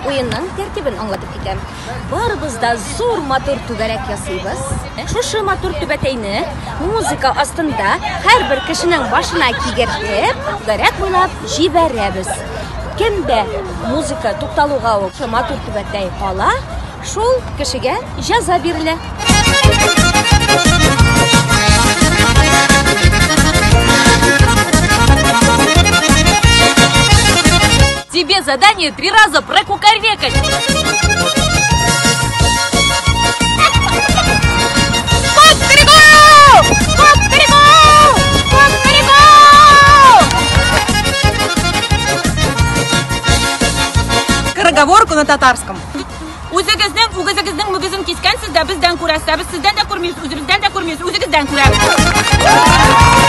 Уенның тәртибен аңлатып китәм. Барыбыз да зур матур түгәрәк ясыйбыз. Шушы матур түбәтәйне музыка астында һәрбер кешенең башына кигертеп, түгәрәк буйлап җибәрәбез. Кемдә музыка тукталуга ук матур түбәтәй кала, шул кешегә җәза бирелә. Тебе задание три раза прокукарекать. Скороговорку на татарском. Үзегезнең үгезегезнең мөгезен кискәнсез дә бездән күрәсез. Ә без сездән дә күрмибез, үзебездән дә күрмибез, үзегездән күрәбез.